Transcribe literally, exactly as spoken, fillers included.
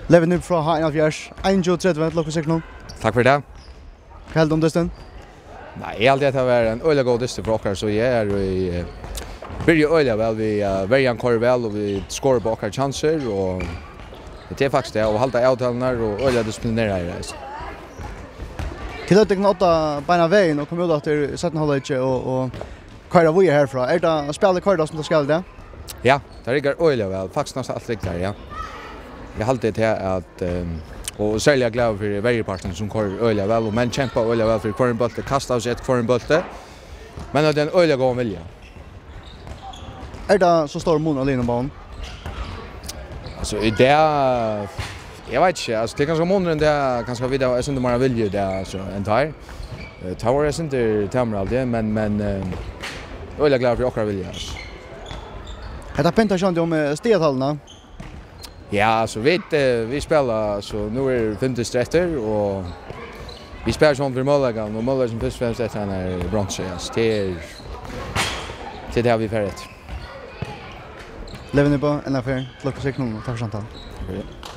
Levi Nybo frá H einogfjøruti, einogtjúgu tretivu, til lukku við sigrinum. Takk fyri tað. Hvat heldur tú um dystin? Nei, eg haldi, at tað var ein øgiliga góður dystur frá okkara síðu. Eg er í, eh, byrja øgiliga væl við, eh, verjan koyrir væl, og vit skora upp á okkara kjansir, og tað er faktiskt tað, og halda avtalurnar og øgiliga disiplineraðir, altso. Tit løgdu tykkum odda beinan vegin og komu út aftur í seinna hálvleiki og, og koyra víðari herfrá. Er tað spælið koyrt sum tað skal í dag? Ja, tað riggar øgiliga væl. Faktiskt næstan alt riggar, ja. Eg haldi tað at, ehm, og serliga glaður fyri verjupartin sum koyrir øgiliga væl, og menn kempa øgiliga væl fyri hvørjum bólti, kasta av seg eftir hvørjum bólti. Men tað er ein øgiliga góðan vilja. Er tað so stórur munur á liðunum báðum? Altso, í dag, eg veit ikki, altso, tað er kanska munurin, tað er kanska, vit hava eitt sindur meira vilja í dag, altso, enn teir. Eh, teir vóru eitt sindur tamari, haldi eg, men, men, eh, øgiliga glaður fyri okkara vilja, altso. Hetta pyntar sjálvandi um, eh, stigatalini. Ja, altso, vit, eh, vit spæla, altso, nú eru fimm dystir eftir, og vit spæla sjálvandi fyri møguleikan, og møguleikin fyrst og fremst eftir hana her bronsu, ja, so tað er, tað er tað vit fara eftir. Levi Nybo, enn eina ferð, til lukku við sigrinum og takk fyri samtaluna. Takk fyri.